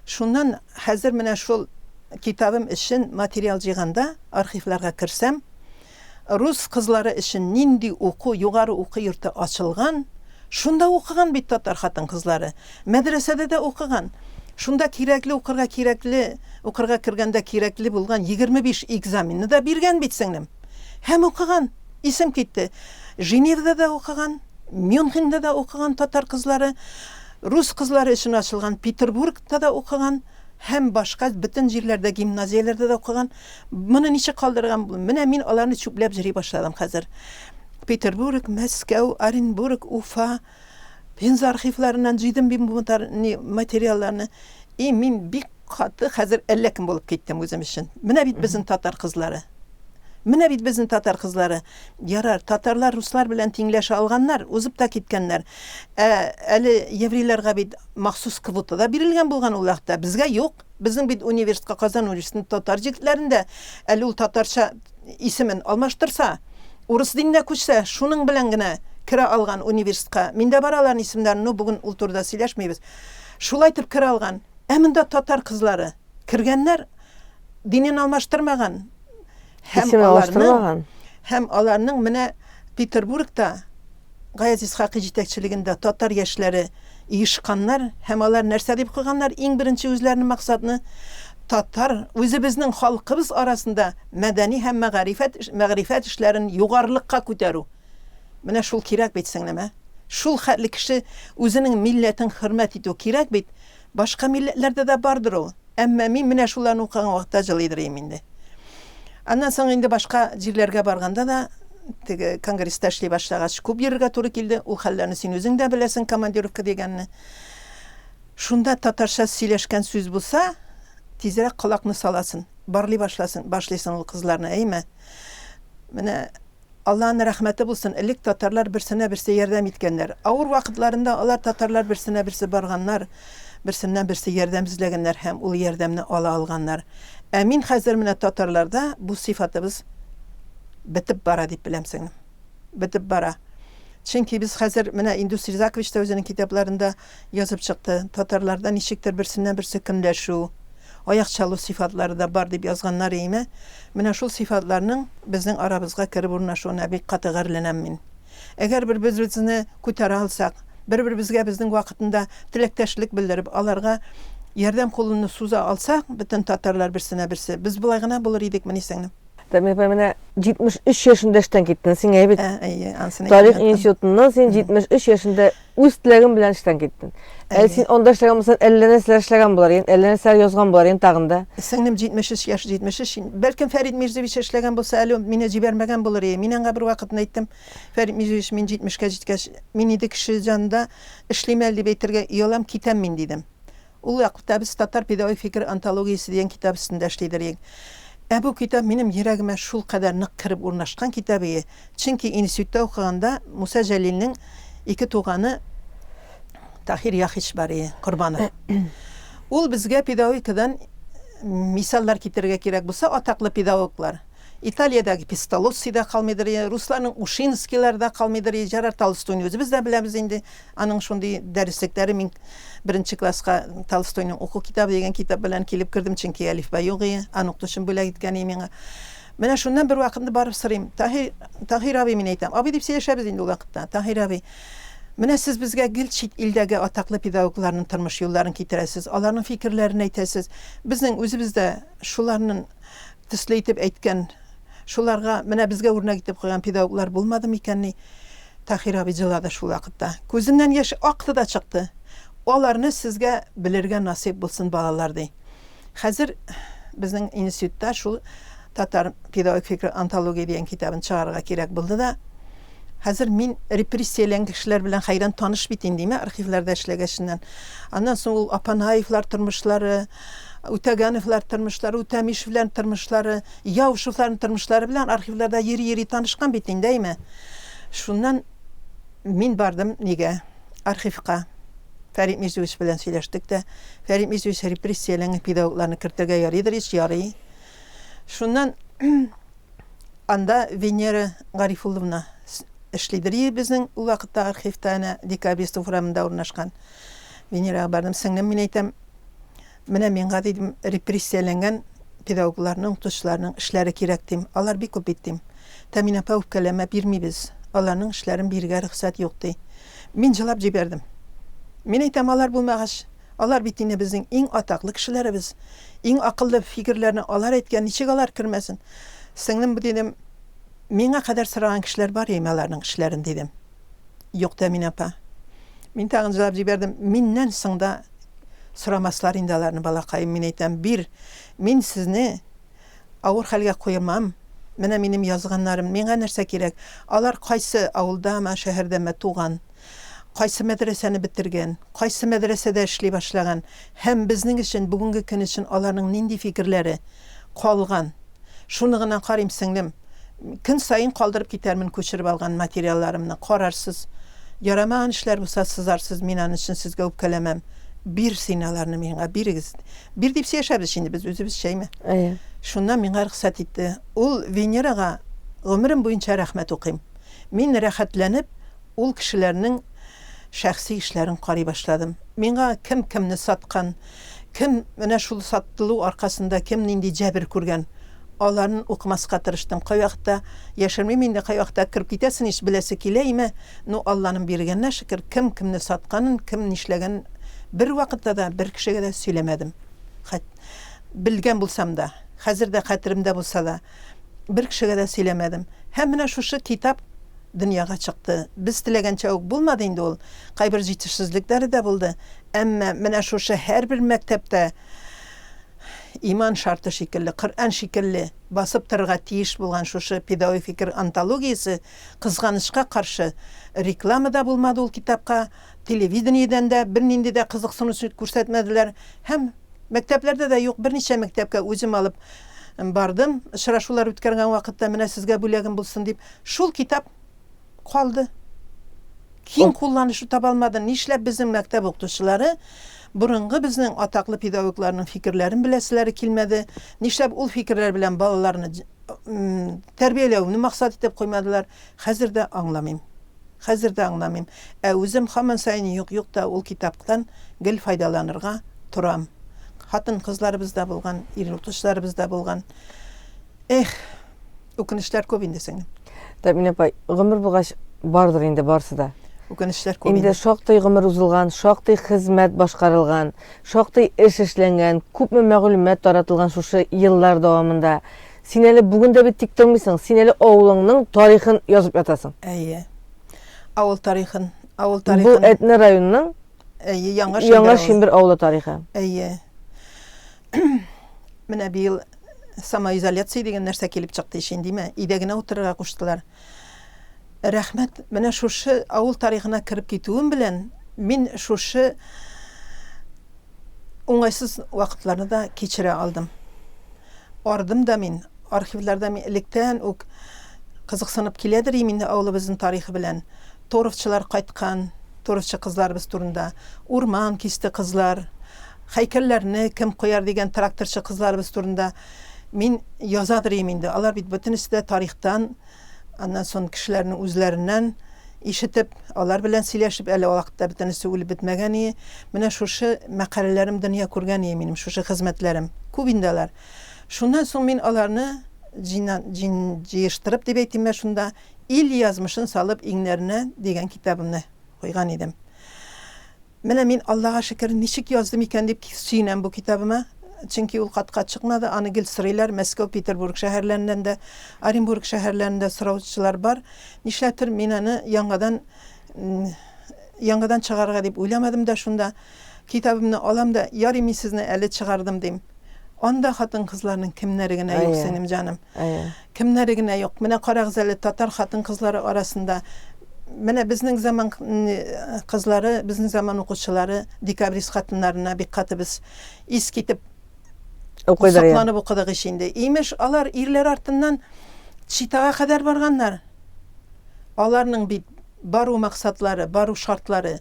B: Шуннан хәзер менә шул китабым өчен материал җыйганда, архивларга керсәм, рус кызлары өчен нинди уку, югары уку йорты ачылган, шунда укыган бит татар хатын-кызлары. Мәдрәсәдә дә укыган. Шунда кирәкле укырга кирәкле, укырга кергәндә кирәкле булган 25 экзаменны да биргән бит сеңлем. Һәм укыган. Исем китте. Женевада да укыган, Мюнхенда да укыган татар кызлары, рус кызлары өчен ачылган Петербургта да укыган һәм башка бөтен җирләрдә гимназияләрдә дә укыган. Моны ничек калдырган? Менә мин аларны чүпләп җыри башладым хәзер. Петербург, Мәскәү, Оренбург, Уфа, Пенза архивларыннан җыйдым мин бу материалларны. И мин бик каты хәзер әллә кем булып киттем үзем өчен. Менә бит безнең татар кызлары. Менә бит безнең татар кызлары. Ярар, татарлар руслар белән тиңләшә алганнар, узып та киткәннәр. Ә әле еврейларга бит махсус квота да бирелгән булган ул вакытта. Безгә юк. Безнең бит университетка, Казан университетының татар җегетләрендә әле ул татарча исемен алмаштырса, урыс диненә күчсә, шуның белән генә керә алган университетка. Миндә бар аларның исемнәре, но бүген ул турыда сөйләшмибез. Шулай итеп керә алган. Ә монда татар кызлары кергәннәр, динен алмаштырмаган.
A: Һәм аларның,
B: һәм аларның менә Петербургта Гаяз Исхакый җитәкчелегендә татар яшьләре оешканнар һәм алар нәрсә дип куйганнар? Иң беренче үзләренең максатны татар үзебезнең халкыбыз арасында мәдәни һәм мәгарифәт мәгърифәт эшләрен югарылыкка күтәрү. Менә шул кирәк бит, сеңлем, ә? Шул хәтле кеше үзенең милләтен хөрмәт итү кирәк бит. Башка милләтләрдә дә бардыр ул. Әмма мин менә шуларны укыган вакытта җылыйдыр идем инде. Аннан соң инде башка җирләргә барганда да, теге конгресста эшли башлагач, күп йөрергә туры килде. Ул хәлләрне син үзең дә беләсең, командировка дигәнне. Шунда татарча сөйләшкән сүз булса, тизрәк колакны саласың, барлый башласын, башлыйсың ул кызларны, әйме? Менә Аллаһның рәхмәте булсын, элек татарлар берсенә берсе ярдәм иткәннәр. Авыр вакытларында алар татарлар берсенә берсе барганнар. Берсеннән-берсе ярдәм эзләгәннәр һәм ул ярдәмне ала алганнар. Ә мин хәзер менә татарларда бу сыйфатыбыз бетеп бара дип беләм, сеңлем. Бетеп бара. Чөнки без хәзер, менә Индус Ризакович та үзенең китапларында язып чыкты, татарларда ничектер берсеннән-берсе көнләшү, аяк чалу сыйфатлары да бар дип язганнар иеме. Менә шул сыйфатларның безнең арабызга кереп урнашуына бик каты гарьләнәм мин. Әгәр бер-беребезне күтәрә алсак, бер-беребезгә безнең вакытында теләктәшлек белдереп, аларга ярдәм кулыны суза алсак, бөтен татарлар берсенә берсе, без болай гына булыр идекмени, сеңлем?
A: Тәмир апай, менә 73 яшендә эштән киттең син, әйе бит?
B: Ә, әйе, анысын
A: Тарих институтыннан син 73 яшендә үз теләгең белән эштән киттең. Әле син анда эшләгән булсаң, әллә нәрсәләр эшләгән булыр идең, әллә нәрсәләр язган булыр идең тагын да.
B: Сеңлем 73 яшь, 73. Бәлкем Фәрит Мирзевич эшләгән булса, әле мине җибәрмәгән булыр иде. Мин аңа бер вакытны әйттем, Фәрит Мирзевич, мин 70-кә җиткәч, мин инде кеше җанында эшлим әле дип әйтергә оялам, китәм мин, дидем. Ул вакытта без Татар педагогик фикер антологиясе дигән китап өстендә эшлидер идек. Ә бу китап минем йөрәгемә шулкадәр нык кереп урнашкан китап ие, чөнки институтта укыганда Муса Җәлилнең ике туганы Таһир Яхич бар ие, Корбанов. Ул безгә педагогикадан мисаллар китерергә кирәк булса, атаклы педагоглар. Италиядәге Песталоцци да калмыйдыр, русларның Ушинскийлары да калмыйдыр, Жерар Толстойны үзебез дә беләбез инде. Аның шундый дәреслекләре, мин беренче класска Толстойның уку китабы дигән китап белән килеп кердем, чөнки әлифба юк иде, аны укытучым бүләк иткән иде миңа. Менә шуннан бер вакытны барып сорыйм, Таһир, Таһир абый, мин әйтәм, абый дип сөйләшәбез инде ул вакытта, Таһир абый, менә сез безгә гел чит илдәге атаклы педагогларның тормыш юлларын китерәсез, аларның фикерләрен әйтәсез. Безнең үзебез дә шуларның төсле итеп әйткән, шуларга, менә безгә үрнәк итеп куйган педагоглар булмады микәнни? Таһир абый җылады шул вакытта. Күзеннән яшь акты да чыкты. Аларны сезгә белергә насыйп булсын, балалар, ди. Хәзер безнең институтта шул Татар педагогик фикер антология дигән китабын чыгарырга кирәк булды да, хәзер мин репрессияләнгән кешеләр белән хәйран таныш бит инде, архивларда эшләгәченнән. Аннан соң ул Апанаевлар тормышлары, Үтәгәновлар тормышлары, Үтәмишевләр тормышлары, Яушевларның тормышлары белән архивларда йөри-йөри танышкан бит инде, әйме? Шуннан мин бардым нигә? Архивка. Фәрит Мирзиевич белән сөйләштек тә. Фәрит Мирзиевич репрессияләнгән педагогларны кертергә ярыйдыр ич, ярый. Шуннан анда Венера Гарифулловна эшлидер безнең ул вакытта архивта, әнә Декабристов урамында урнашкан. Венерага бардым, сеңлем, мин әйтәм, менә миңа, дидем, репрессияләнгән педагогларның, укытучыларның эшләре кирәк, дим. Алар бик күп бит, дим. Тәмин апа, үпкәләмә, бирмибез. Аларның эшләрен бирергә рөхсәт юк, ди. Мин җылап җибәрдем. Мин әйтәм, алар булмагач, алар бит инде безнең иң атаклы кешеләребез. Иң акыллы фикерләрне алар әйткән, ничек алар кермәсен? Сеңлем, дидем, миңа кадәр сораган кешеләр бар име аларның эшләрен, дидем. Юк, Тәмин апа. Мин тагын җылап җибәрдем. Миннән соң да сорамаслар инде аларны, балакаем, мин әйтәм, бир. Мин сезне авыр хәлгә куймам. Менә минем язганнарым, миңа нәрсә кирәк? Алар кайсы авылдамы, шәһәрдәме туган, кайсы мәдрәсәне бетергән, кайсы мәдрәсәдә эшли башлаган һәм безнең өчен, бүгенге көн өчен аларның нинди фикерләре калган. Шуны гына карыйм, сеңлем. Көн саен калдырып китәрмен күчереп алган материалларымны. Карарсыз. Ярамаган эшләр булса, сызарсыз, мин аның өчен сезгә үпкәләмәм. Бир син аларны миңа, бирегез. Бир дип сөйләшәбез инде без үзебез, шәйме?
A: Әйе.
B: Шуннан миңа рөхсәт итте. Ул Венерага гомерем буенча рәхмәт укыйм. Мин рәхәтләнеп ул кешеләрнең шәхси эшләрен карый башладым. Миңа кем кемне саткан, кем менә шул сатылу аркасында кем нинди җәбер күргән, аларын укымаска тырыштым. Кайвакытта, яшермим инде, кайвакытта кереп китәсең ич, беләсе килә име, ну, Алланың биргәненә шөкер, кем кемне сатканын, кем нишләгәнен бервакытта да бер кешегә дә сөйләмәдем. Хәт, белгән булсам да, хәзер дә хәтеремдә булса да, бер кешегә дә сөйләмәдем. Һәм менә шушы китап дөньяга чыкты. Без теләгәнчә үк булмады инде ул, кайбер җитешсезлекләре дә булды. Әмма менә шушы һәрбер мәктәптә иман шарты шикелле, Коръән шикелле басып торырга тиеш булган шушы педагогик фикер антологиясе, кызганычка каршы, реклама да булмады ул китапка, телевидениедән дә бернинди дә кызыксыну күрсәтмәделәр һәм мәктәпләрдә дә юк, берничә мәктәпкә үзем алып бардым, очрашулар үткәргән вакытта, менә сезгә бүләгем булсын дип, шул китап калды. Киң кулланышы таба алмады. Нишләп безнең мәктәп укытучылары Борынгы безнең атаклы педагогларның фикерләрен беләселәре килмәде. Нишләп ул фикерләр белән балаларны тәрбияләүне максат итеп куймадылар, хәзер дә аңламыйм. Хәзер дә аңламыйм. Ә үзем һаман саен юк-юк та ул китаптан гел файдаланырга торам. Хатын-кызларыбыз да булган, ир укытучыларыбыз да булган. Эх, үкенечләр күп инде, сеңлем.
A: Тәэминә апай, гомер булгач, бардыр инде барысы да.
B: Үкенечләр күп
A: инде. Инде шактый гомер узылган, шактый хезмәт башкарылган, шактый эш эшләнгән, күпме мәгълүмат таратылган шушы еллар дәвамында. Син әле бүген дә бит тик тормыйсың, син әле авылыңның тарихын язып ятасың.
B: Әйе. Авыл тарихын, авыл тарихын.
A: Бу Әтнә районының
B: Әйе, Яңа
A: Шимбер, Яңа Шимбер авылы тарихы.
B: Әйе. Менә быел самоизоляция дигән нәрсә килеп чыкты ич инде, димә. Өйдә генә утырырга куштылар. Рәхмәт, менә шушы авыл тарихына кереп китүем белән мин шушы уңайсыз вакытларны да кичерә алдым. Ардым да мин, архивларда мин электән үк кызыксынып киләдер идем инде авылыбызның тарихы белән. Торфчылар кайткан, торфчы кызларыбыз турында, урман кисте кызлар, һәйкәлләрне кем куяр дигән тракторчы кызларыбыз турында мин язадыр идем инде. Алар бит бөтенесе дә тарихтан, аннан соң кешеләрнең үзләреннән ишетеп, алар белән сөйләшеп, әле ул вакытта бөтенесе үлеп бетмәгән ие. Менә шушы мәкаләләрем дөнья күргән ие минем, шушы хезмәтләрем. Күп инде алар. Шуннан соң мин аларны җыйна, җин, җыештырып дип әйтимме, шунда Ил язмышын салып иңнәренә дигән китабымны куйган идем. Менә мин, Аллага шөкер, ничек яздым икән дип сөенәм бу китабыма. Чөнки ул катка чыкмады, аны гел сорыйлар, Мәскәү, Петербург шәһәрләреннән дә, Оренбург шәһәрләрендә сораучылар бар. Нишләптер мин аны яңадан яңадан чыгарырга дип уйламадым да шунда. Китабымны алам да, ярый мин сезне әле чыгардым дим. Анда хатын-кызларның кемнәре генә юк, сеңлем җаным. Кемнәре генә юк. Менә карагыз әле, татар хатын-кызлары арасында менә безнең заман кызлары, безнең заман укучылары декабрист хатыннарына бик каты без ис китеп
A: укыйдыр.
B: Сокланып укыдык ич инде. Имеш, алар ирләр артыннан Читага кадәр барганнар. Аларның бит бару максатлары, бару шартлары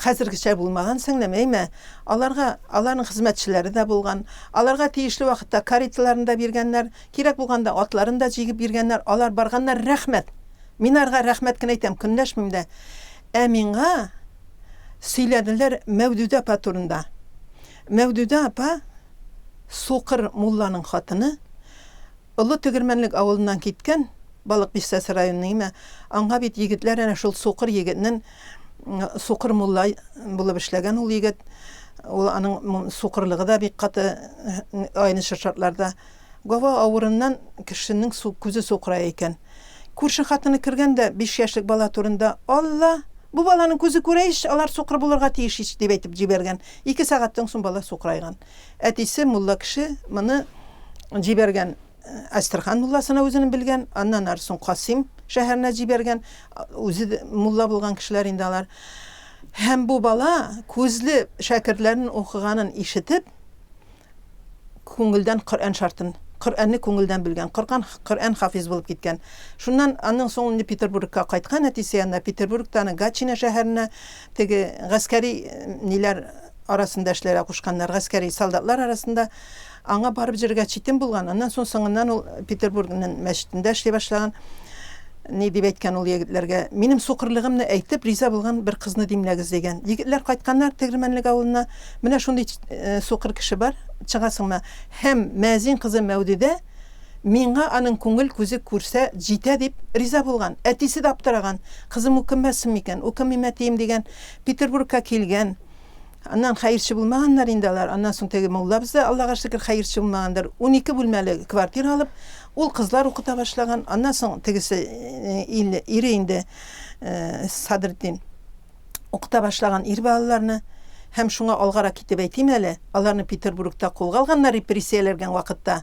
B: хәзергечә булмаган, сеңлем, әйме? Аларга, аларның хезмәтчеләре дә булган. Аларга тиешле вакытта кареталарын да биргәннәр, кирәк булганда атларын да җигеп биргәннәр. Алар барганнар, рәхмәт. Мин аларга рәхмәт кенә әйтәм, көнләшмим дә. Ә миңа сөйләделәр Мәүдүдә апа турында. Мәүдүдә апа сукыр мулланың хатыны, Олы Тегермәнлек авылыннан киткән, Балык Бистәсе районының имә, аңа бит егетләр әнә шул сукыр егетнен, сукыр мулла булып эшләгән ул егет, ул аның сукырлыгы да бик каты аенычы шартларда. Гава авырыннан кешенең күзе сукырая икән. Күрше хатыны кергән дә биш яшьлек бала турында, Алла, бу баланың күзе күрә ич, алар сукыр булырга тиеш ич, дип әйтеп җибәргән. Ике сәгатьтән соң бала сукырайган. Әтисе мулла кеше моны җибәргән Әстерхан мулласына үзенең белгән, аннан ары соң Касыйм шәһәренә җибәргән, үзе дә мулла булган кешеләр инде алар. Һәм бу бала күзле шәкертләрнең укыганын ишетеп, күңелдән Коръән шартын, Коръәнне күңелдән белгән, Коръән, Коръән хафиз булып киткән. Шуннан аннан соң инде Петербургка кайткан әтисе янына, Петербургта аны Гатчина шәһәренә теге гаскәри ниләр арасында эшләргә кушканнар, гаскәри солдатлар арасында. Аңа барып җөрергә читен булган. Аннан соң соңыннан ул Петербургның мәчетендә эшли башлаган. Ни дип әйткән ул егетләргә? Минем сукырлыгымны әйтеп, риза булган бер кызны димләгез, дигән. Егетләр кайтканнар Тегермәнлек авылына. Менә шундый сукыр кеше бар, чыгасыңмы? Һәм мәзин кызы Мәүдидә миңа аның күңел күзе күрсә җитә дип риза булган. Әтисе дә аптыраган. Кызым үкенмәсен микән? Үкенмим, әтием, дигән. Петербургка килгән. Аннан хәерче булмаганнар инде алар. Аннан соң теге муллабыз да, Аллага шөкер, хәерче булмагандыр. 12 бүлмәле квартира алып, ул кызлар укыта башлаган. Аннан соң тегесе э, ире инде э, Садретдин укыта башлаган ир балаларны. Һәм шуңа алгарак китеп әйтим әле, аларны Петербургта кулга алганнар репрессияләнгән вакытта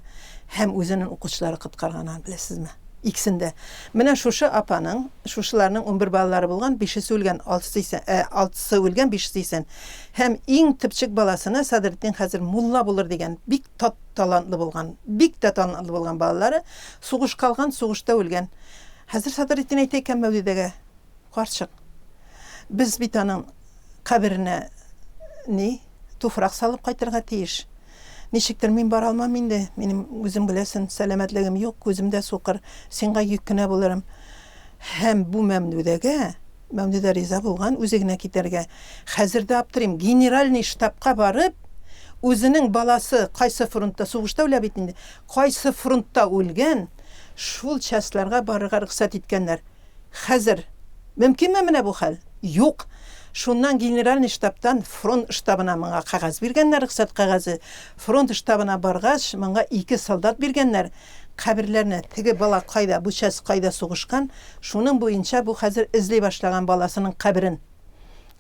B: һәм үзенең укучылары коткарган аны, беләсезме? Икесен дә. Менә шушы апаның, шушыларның 11 балалары булган, бишесе үлгән, алтысы исән, ә, алтысы үлгән, бишесе исән. Һәм иң төпчек баласына Садретдин хәзер мулла булыр дигән, бик тат талантлы булган, бик тә талантлы булган балалары сугышка алган, сугышта үлгән. Хәзер Садретдин әйтә икән Мәүлидәгә, карчык, без бит аның каберенә ни? Туфрак салып кайтырга тиеш. Ничектер мин бара алмам инде, минем, үзең беләсен, сәламәтлегем юк, күзем дә сукыр, сиңа йөк кенә булырым. Һәм бу Мәмдүдәгә, Мәмдүдә риза булган үзе генә китәргә. Хәзер дә аптырыйм, генеральный штабка барып, үзенең баласы кайсы фронтта, сугышта үлә бит инде, кайсы фронтта үлгән, шул частьларга барырга рөхсәт иткәннәр. Хәзер мөмкинме менә бу хәл? Юк. Шуннан генеральный штабтан фронт штабына моңа кәгазь биргәннәр, рөхсәт кәгазе. Фронт штабына баргач, моңа ике солдат биргәннәр. Каберләрне, теге бала кайда, бу часть кайда сугышкан, шуның буенча бу хәзер эзли башлаган баласының каберен.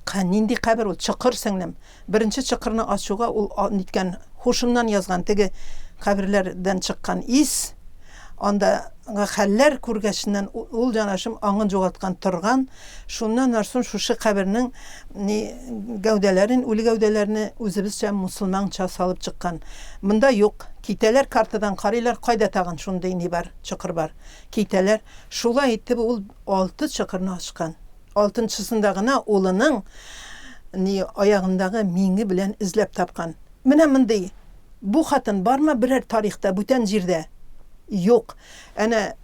B: Ка, нинди кабер ул? Чокыр, сеңлем. Беренче чокырны ачуга ул ниткән, һушыннан язган теге каберләрдән чыккан ис, андагы хәлләр күргәченнән ул җанашым аңын югалткан торган. Шуннан арсын шушы кабернең ни гәүдәләрен, үле гәүдәләрне үзебезчә мусульманча салып чыккан. Монда юк. Китәләр, картадан карыйлар, кайда тагын шундый ни бар, чокыр бар. Китәләр. Шулай итеп ул алты чокырны ачкан. Алтынчысында гына улының ни аягындагы миңе белән эзләп тапкан. Менә мондый бу хатын бармы берәр тарихта, бүтән җирдә? Юк. Әнә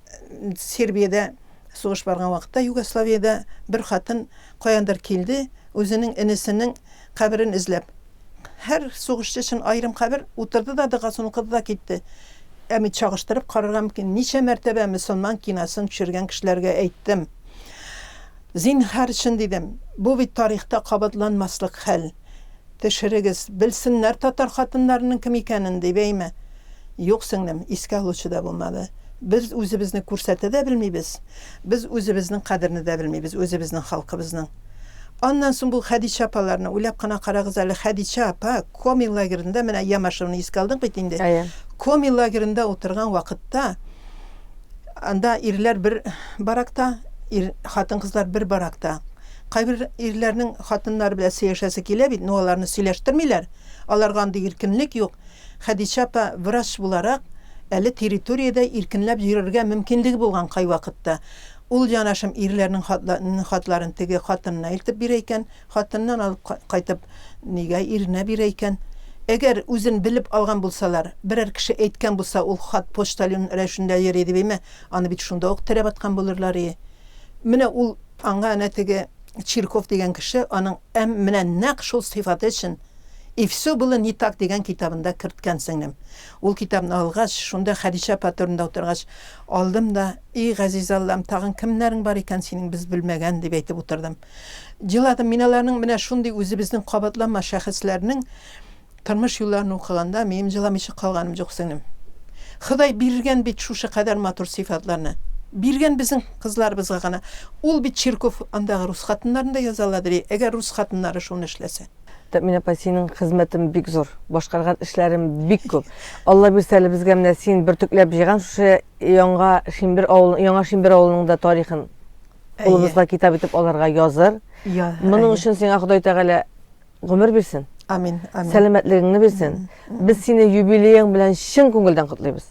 B: Сербиядә сугыш барган вакытта, Югославиядә бер хатын каяндыр килде, үзенең энесенең каберен эзләп. Һәр сугышчы өчен аерым кабер, утырды да догасын укыды да китте. Ә бит чагыштырып карарга мөмкин. Ничә мәртәбә мөселман киносын төшергән кешеләргә әйттем. Зинһар өчен, дидем, бу бит тарихта кабатланмаслык хәл. Төшерегез, белсеннәр татар хатыннарының кем икәнен, дип, әйме. Юк, сеңлем, искә алучы да булмады. Без үзебезне күрсәтә дә белмибез, без үзебезнең кадерне дә белмибез, үзебезнең халкыбызның. Аннан соң бу Хәдичә апаларны уйлап кына карагыз әле, Хәдичә апа Коми лагеренда, менә Ямашевны искә алдык бит инде.
A: Әйе.
B: Коми лагеренда утырган вакытта анда ирләр бер баракта, ир, хатын-кызлар бер баракта. Кайбер ирләрнең хатыннары белән сөйләшәсе килә бит, но аларны сөйләштермиләр. Аларга андый иркенлек юк. Хәдичә апа врач буларак, әле территориядә иркенләп йөрергә мөмкинлеге булган кайвакытта. Ул янашым ирләрнең хатларын теге хатынына илтеп бирә икән, хатыннан алып кайтып нигә иренә бирә икән. Әгәр үзен белеп алган булсалар, берәр кеше әйткән булса, ул хат почтальон рәвешендә йөри дип әйме, аны бит шунда ук терәп аткан булырлар ие. Менә ул аңа әнә теге Чирков дигән кеше аның әм менә нәкъ шул сыйфаты өчен И все было не так дигән китабында керткән, сеңлем. Ул китапны алгач, шунда Хәдичә апа турында утыргач, алдым да, И газиз Аллам, тагын кемнәрең бар икән синең без белмәгән, дип әйтеп утырдым. Җыладым. Мин аларның менә шундый үзебезнең кабатланмас шәхесләрнең тормыш юлларын укыганда, минем җыламыйча калганым юк, сеңлем. Ходай биргән бит шушы кадәр матур сыйфатларны. Биргән безнең кызларыбызга гына. Ул бит Чирков андагы рус хатыннарын да яза аладыр, әгәр рус хатыннары шуны эшләсә.
A: Тәэмин апа, синең хезмәтең бик зур, башкарган эшләрең бик күп. Алла бирсә әле безгә менә син бөртекләп җыйган шушы Яңа Шимбер авылы, Яңа Шимбер авылының да тарихын кулыбызга китап итеп алырга языр. Моның өчен сиңа Ходай Тәгалә гомер бирсен.
B: Амин, амин.
A: Сәламәтлегеңне бирсен. Без сине юбилеең белән чын күңелдән котлыйбыз.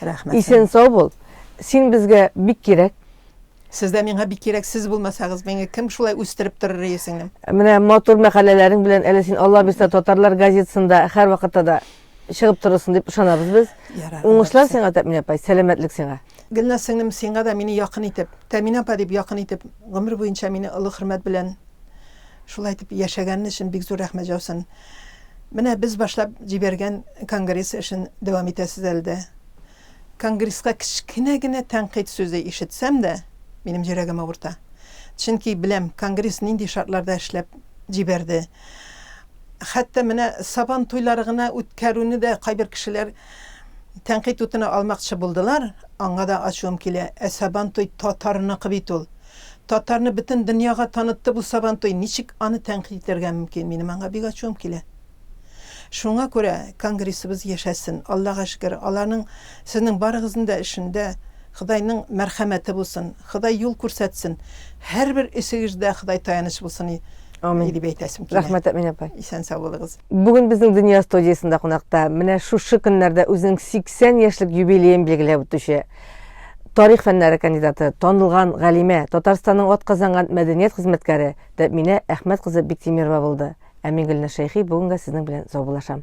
B: Рәхмәт.
A: Исән сау бул. Син безгә бик кирәк.
B: Сез дә миңа бик кирәк, сез булмасагыз, мине кем шулай үстереп торыр иде, сеңлем?
A: Менә матур мәкаләләрең белән әле син Алла бирсә татарлар газетасында һәрвакытта да чыгып торырсың дип ышанабыз без.
B: Ярар,
A: Уңышлар сиңа, Тәэминә апай, сәламәтлек сиңа.
B: Гөлназ сеңлем, сиңа да мине якын итеп, Тәэминә апа дип якын итеп, гомер буенча мине олы хөрмәт белән шулай итеп яшәгәнен өчен бик зур рәхмәт яусын. Менә без башлап җибәргән конгресс эшен дәвам итәсез әле дә. Конгресска кечкенә генә тәнкыйть сүзе ишетсәм дә, минем йөрәгем авырта. Чөнки беләм, конгресс нинди шартларда эшләп җибәрде. Хәтта менә Сабан туйлары гына үткәрүне дә кайбер кешеләр тәнкыйть утына алмакчы булдылар, аңа да ачуым килә. Ә Сабан туй татарныкы бит ул. Татарны бөтен дөньяга танытты бу Сабан туй, ничек аны тәнкыйть итәргә мөмкин? Минем аңа бик ачуым килә. Шуңа күрә конгрессыбыз яшәсен, Аллага шөкер, аларның, сезнең барыгызның да эшендә Ходайның мәрхәмәте булсын, Ходай юл күрсәтсен, һәрбер эшегездә Ходай таяныч булсын
A: Амин.
B: дип әйтәсем килә.
A: Рәхмәт, Әминә апай.
B: Исән-сау булыгыз.
A: Бүген безнең Дөнья студиясендә кунакта менә шушы көннәрдә үзенең 80 яшьлек юбилеен билгеләп үтүче тарих фәннәре кандидаты, танылган галимә, Татарстанның атказанган мәдәният хезмәткәре Тәэминә Әхмәт кызы Биктимирова булды. Ә мин Гөлназ Шәйхи бүгенгә сезнең белән саубуллашам.